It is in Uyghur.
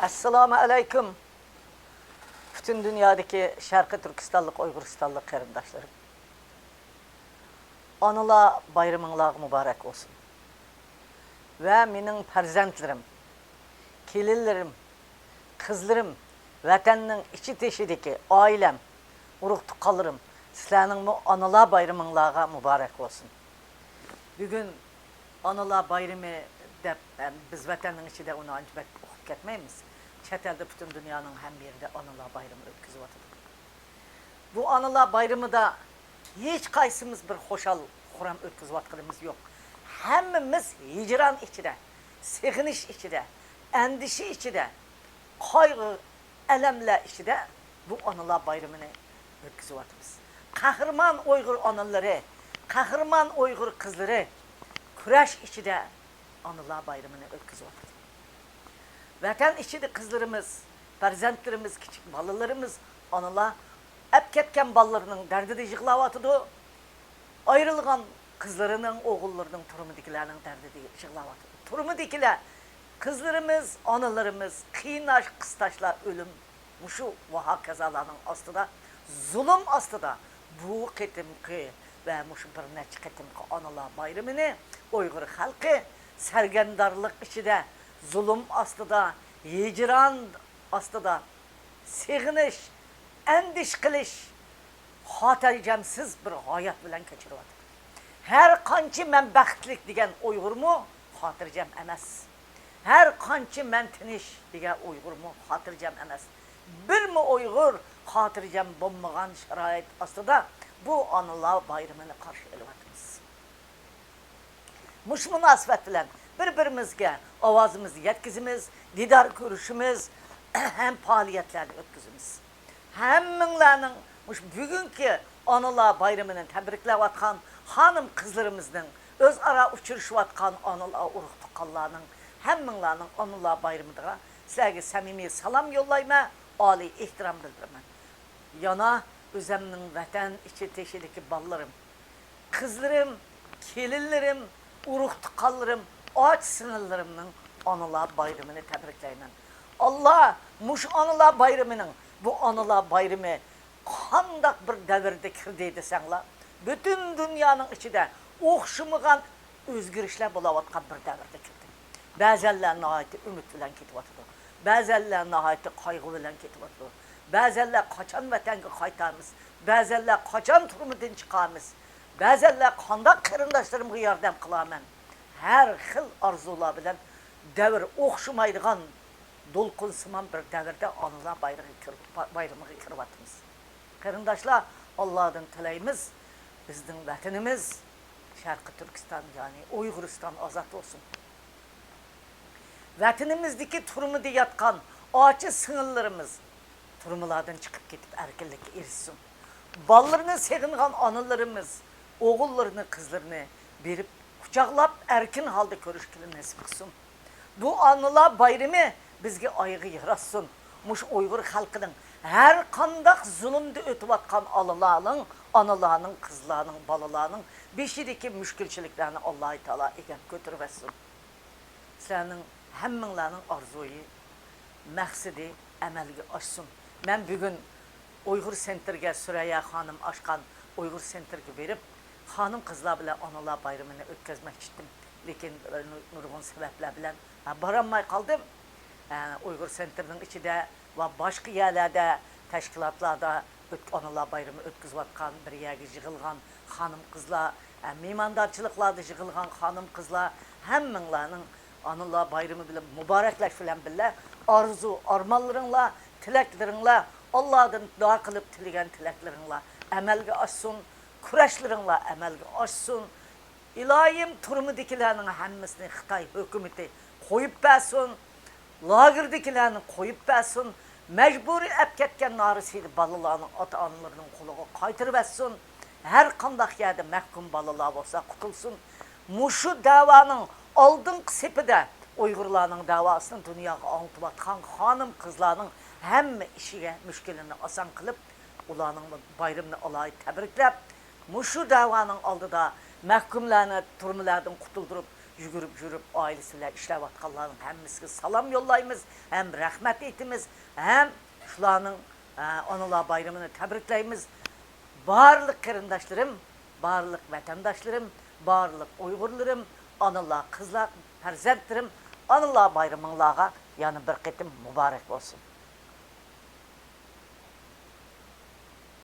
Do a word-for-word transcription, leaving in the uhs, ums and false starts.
ئەسسالامۇ ئەلەيكۇم. پۈتۈن دۇنيادىكى شەرقىي تۈركىستانلىق، ئۇيغۇرىستانلىق قېرىنداشلىرىم. ئانىلار بايرىمىڭلارغا مۇبارەك بولسۇن. ۋە مېنىڭ پەرزەنتلىرىم، كېلىنلىرىم، قىزلىرىم، ۋەتەننىڭ ئىچى تېشىدىكى ئائىلەم، ئۇرۇق-تۇغقانلىرىم، سىلەرنىڭمۇ ئانىلار بايرىمىڭلارغا مۇبارەك بولسۇن. بۈگۈن ئانىلار بايرىمى دەپ، ئەم، بىز ۋەتەننىڭ ئىچىدە ئۇنى ئانچە بەك ئۇقۇپ كەتمەيمىز. چەت ئەلدە پۈتۈن دۇنيانىڭ ھەممە يېرىدە ئانىلار بايرىمى ئۆتكۈزۈۋاتىدۇ. بۇ ئانىلار بايرىمىدا ھېچقايسىمىز بىر خۇشال-خۇرام ئۆتكۈزۈۋاتقىنىمىز يوق. ھەممىمىز ھىجران ئىچىدە، سېغىنىش ئىچىدە، ئەندىشە ئىچىدە، قايغۇ، ئەلەملەر ئىچىدە بۇ ئانىلار بايرىمىنى ئۆتكۈزۈۋاتىمىز. قەھرىمان ئۇيغۇر ئانىلىرى، قەھرىمان ئۇيغۇر قىزلىرى كۈرەش ئىچىدە ئانىلار بايرىمىنى ئۆتكۈزۈۋاتىدۇ. ۋەتەن ئىچىدە قىزلىرىمىز، پەرزەنتلىرىمىز، كىچىك بالىلىرىمىز، ئانىلار ئەپ كەتكەن بالىلىرىنىڭ دەردىدە يىغلاۋاتىدۇ. ئايرىلغان قىزلىرىنىڭ، ئوغۇللىرىنىڭ، تۈرمىدىكىلەرنىڭ دەردىدە يىغلاۋاتىدۇ. تۈرمىدىكىلەر، قىزلىرىمىز، ئانىلىرىمىز قىيناش، قىستاشلار، ئۆلۈم، مۇشۇ ۋە ھاكازالارنىڭ ئاستىدا، زۇلۇم ئاستىدا بۇ قېتىمقى ۋە مۇشۇ بىر نەچچە قېتىمقى ئانىلار بايرىمىنى ئۇيغۇر خەلقى سەرگەردانلىق ئىچىدە، زۇلۇم ئاستىدا، ھىجران ئاستىدا، سېغىنىش، ئەندىشە قىلىش، خاتىرجەمسىز بىر ھايات بىلەن كەچۈرۈۋاتىدۇ. ھەر قانچە مەن بەختلىك دېگەن ئۇيغۇرمۇ خاتىرجەم ئەمەس. ھەر قانچە مەن تىنچ دېگەن ئۇيغۇرمۇ خاتىرجەم ئەمەس. بىرمۇ ئۇيغۇر خاتىرجەم بولمىغان شارائىت ئاستىدا بۇ ئانىلار بايرىمىنى قارشى ئېلىۋاتىمىز. مۇشۇ مۇناسىۋەت بىلەن بىر-بىرىمىزگە ئاۋازىمىزنى يەتكۈزىمىز، دىدار كۆرۈشىمىز ھەم پائالىيەتلەرنى ئۆتكۈزىمىز. ھەممىڭلارنىڭ مۇشۇ بۈگۈنكى ئانىلار بايرىمىنى تەبرىكلەۋاتقان خانىم-قىزلىرىمىزنىڭ، ئۆزئارا ئۇچرىشىۋاتقان ئانىلار، ئۇرۇق-تۇغقانلارنىڭ، ھەممىڭلارنىڭ ئانىلار بايرىمىغا سىلەرگە سەمىمىي سالام يوللايمەن، ئالىي ئېھتىرام بىلدۈرىمەن. يەنە ئۆزۈمنىڭ ۋەتەن ئىچى تېشىدىكى بالىلىرىم، قىزلىرىم، كېلىنلىرىم، ئۇرۇق-تۇغقانلىرىم، ئاچا-سىڭىللىرىمنىڭ ئانىلار بايرىمىنى تەبرىكلەيمەن. ئاللا مۇشۇ ئانىلار بايرىمىنىڭ، بۇ ئانىلار بايرىمى قانداق بىر دەۋردە كىردى دېسەڭلار، پۈتۈن دۇنيانىڭ ئىچىدە ئوخشىمىغان ئۆزگىرىشلەر بولاۋاتقان بىر دەۋردە كىردى. بەزەنلەر ناھايىتى ئۈمىد بىلەن كېتىۋاتىدۇ. بەزەنلەر ناھايىتى قايغۇ بىلەن كېتىۋاتىدۇ. بەزەنلەر قاچان ۋەتەنگە قايتارمىز؟ بەزەنلەر قاچان تۈرمىدىن چىقارمىز؟ بەزەنلەر قانداق قېرىنداشلىرىمغا ياردەم قىلارمەن؟ ھەر خىل ئارزۇلار بىلەن دەۋر ئوخشىمايدىغان دولقۇنسىمان بىر دەۋردە ئانىلار بايرىغى كىر-، بايرىمىغا كىرىۋاتىمىز. قېرىنداشلار، ئاللادىن تىلەيمىز، بىزنىڭ ۋەتىنىمىز شەرقىي تۈركىستان، يەنى ئۇيغۇرىستان ئازاد بولسۇن. ۋەتىنىمىزدىكى تۈرمىدە ياتقان ئاچا سىڭىللىرىمىز تۈرمىلاردىن چىقىپ كېتىپ ئەركىنلىككە ئېرىشسۇن. بالىلىرىنى سېغىنغان ئانىلىرىمىز ئوغۇللىرىنى، قىزلىرىنى بېرىپ قۇچاقلاپ ئەركىن ھالدا كۆرۈشكىلى نېسىپ قىلسۇن. بۇ ئانىلار بايرىمى بىزگە ئايىغى ياراشسۇن. مۇشۇ ئۇيغۇر خەلقىنىڭ ھەر قانداق زۇلۇمدا ئۆتۈۋاتقان ئانىلارنىڭ، ئانىلارنىڭ، قىزلارنىڭ، بالىلارنىڭ بېشىدىكى مۈشكۈلچىلىكلەرنى ئاللاھى تائالا ئېگىپ كۆتۈرۈۋەتسۇن. سىلەرنىڭ ھەممىڭلارنىڭ ئارزۇيى، مەقسىتى ئەمەلگە ئاشسۇن. مەن بۈگۈن ئۇيغۇر سېنتىرىگە سۈرەييا خانىم ئاچقان ئۇيغۇر سېنتىرىگە بېرىپ، خانىم-قىزلار بىلەن ئانىلار بايرىمىنى ئۆتكۈزمەكچى ئىدىم. لېكىن نۇرغۇن سەۋەبلەر بىلەن، ھە، بارالماي قالدىم. ھە، ئۇيغۇر سېنتىرىنىڭ ئىچىدە ۋە باشقا يەرلەردە، تەشكىلاتلاردا ئۆت-، ئانىلار بايرىمى ئۆتكۈزۈۋاتقان بىر يەرگە يىغىلغان خانىم-قىزلار، ھە، مېھماندارچىلىقلاردا يىغىلغان خانىم-قىزلار، ھەممىڭلارنىڭ ئانىلار بايرىمى بىلەن مۇبارەكلەش بىلەن بىللە، ئارزۇ-ئارمانلىرىڭلار، تىلەكلىرىڭلار، ئاللادىن دۇئا قىلىپ تىلىگەن تىلەكلىرىڭلار ئەمەلگە ئاشسۇن، كۈرەشلىرىڭلار ئەمەلگە ئاشسۇن. ئىلاھىم، تۈرمىدىكىلەرنىڭ ھەممىسىنى خىتاي ھۆكۈمىتى قويۇپ بەرسۇن. لاگېردىكىلەرنى قويۇپ بەرسۇن. مەجبۇرىي ئەپ كەتكەن نارەسىدە بالىلارنىڭ ئاتا-ئانىلىرىنىڭ قولىغا قايتۇرۇۋەتسۇن. ھەر قانداق يەردە مەھكۇم بالىلار بولسا قۇتۇلسۇن. مۇشۇ دەۋانىڭ ئالدىنقى سېپىدە ئۇيغۇرلارنىڭ دەۋاسىنى دۇنياغا ئاڭلىتىۋاتقان خانىم-قىزلارنىڭ ھەممە ئىشىگە مۈشكۈلىنى ئاسان قىلىپ، ئۇلارنىڭ بايرىمىنى ئالاھىدە تەبرىكلەپ، مۇشۇ دەۋانىڭ ئالدىدا مەھكۇملارنى تۈرمىلەردىن قۇتۇلدۇرۇپ، يۈگۈرۈپ يۈرۈپ ئائىلىسى بىلەن ئىشلەۋاتقانلارنىڭ ھەممىسىگە سالام يوللايمىز، ھەم رەھمەت ئېيتىمىز، ھەم شۇلارنىڭ ئانىلار بايرىمىنى تەبرىكلەيمىز. بارلىق قېرىنداشلىرىم، بارلىق ۋەتەنداشلىرىم، بارلىق ئۇيغۇرلىرىم، ئانىلار، قىزلار، پەرزەنتلىرىم، ئانىلار بايرىمىڭلارغا يەنە بىر قېتىم مۇبارەك بولسۇن.